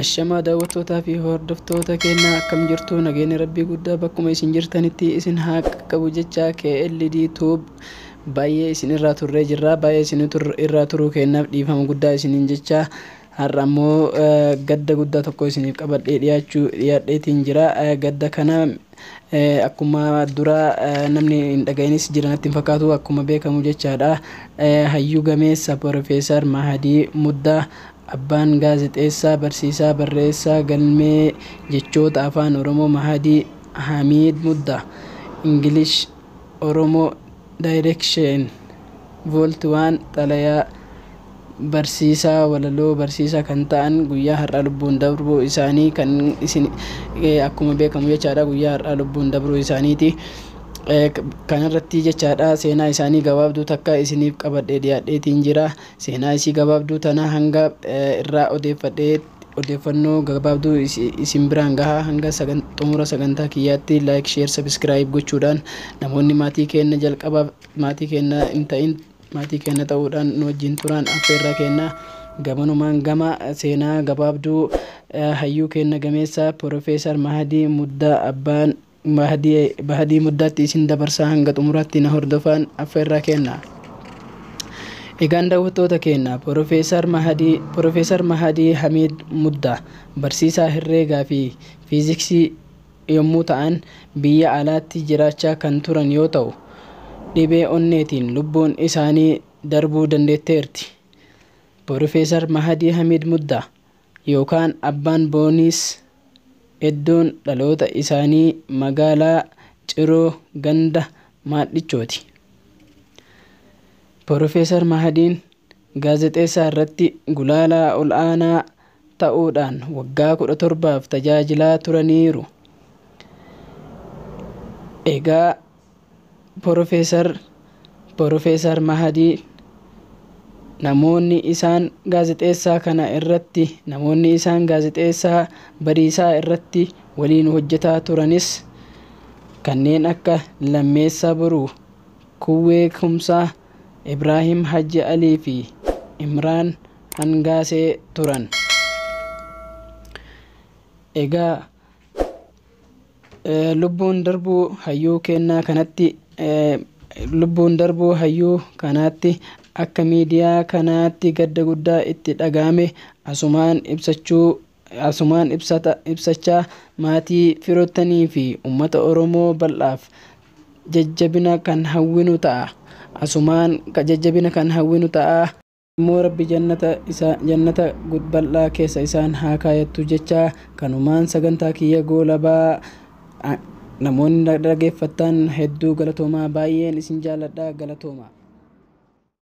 Ashamaa daawwattootaa fi hordoftoota keenyaa, akkam jirtu? Nageenya rabbii guddaa bakkuma isin jirtanitti isin haa qaqqabu jecha, KLD Tube baay'ee isin irraa turree jirra. Baay'ee isin irraa turuu keenyaaf dhiifama guddaa isiniin jecha, har'a ammoo gadda guddaa tokko isiniif qabadhee dhiyaachuu dhiyaadheetiin jira. Gadda kana akkuma dura namni hin dhaga'inis jiranatti hin fakkaatu. Akkuma beekamu jechaadha, hayyuu gameessa Piroofeesar Mahadii Muddaa, abbaan gaazexeessaa, barsiisaa, barreessaa galmee jechoota Afaan Oromoo Mahadii Hamiid Muddaa, English Oromoo Dictionary Vol 1, xalayaa barsiisaa, walaloo barsiisaa kan ta'an guyyaa har'aa lubbuun darbuu isaanii kan isin akkuma beekamu jechaadha, guyyaa har'aa lubbuun darbuu isaaniiti. Kanarratti jechaadha, seenaa isaanii gabaabduu takka isiniif qabadhee dhiyaadheetiin jira. Seenaa isii gabaabduu tana hanga irraa odeeffadhee odeeffannoo gabaabduu isin biraan gahaa. Hanga xumura sagantaa kiyyaatti like, share, subscribe gochuudhaan namoonni maatii keenya jalqabaaf maatii keenya hin ta'in maatii keenya ta'uudhaan nu wajjin turan affeerraa keenya. Gamanumaan gama seenaa gabaabduu hayyuu keenya gameessa Piroofeesar Mahadii Muddaa, abbaan Mahadii Muddaatti isin dabarsaa. Hanga xumuraatti na hordofaan affeerraa kenna. Egaan daawwattoota keenya, Piroofeesar Mahadii Hamiid Muddaa barsiisaa herreegaa fi fiiziksii yommuu ta'an, biyya alaatti jiraachaa kan turan yoo ta'u, dhibee onneetiin lubbuun isaanii darbuu dandeetteerti. Piroofeesar Mahadii Hamiid Muddaa yookaan abbaan Booniis iddoon dhaloota isaanii magaalaa Ciroo, ganda Maadhichooti. Piroofeesar Mahadiin gaazexeessaa irratti gulaalaa ol aanaa ta'uudhaan waggaa 17f tajaajilaa turaniiru. Egaa Piroofeesar Mahadii namoonni isaan gaazexeessaa kana irratti, namoonni isaan gaazexeessaa Bariisaa irratti waliin hojjetaa turanis kanneen akka Lammeessaa Boruu, Kuwwee Kumsaa, Ibraahim Hajji Alii fi Imraan Hangaasee turan. Egaa lubbuun darbuu hayyuu kennaa kanatti, lubbuun darbuu hayyuu kanaatti akka miidiyaa kanaatti gadda guddaa itti dhagahame asumaan ibsachuu asumaan ibsachaa, maatii, firoottanii fi uummata Oromoo bal'aaf jajjabina kan hawwinu ta'a. Asumaan jajjabina kan hawwinu ta'a. Immoo Rabbi jannata isa jannata bal'aa keessa isaan haa kaayattu jecha, kanumaan sagantaa kiyya goolabaa. Namoonni dhaggeeffattan hedduu galatoomaa, baay'een isin jaalladha, galatoomaa.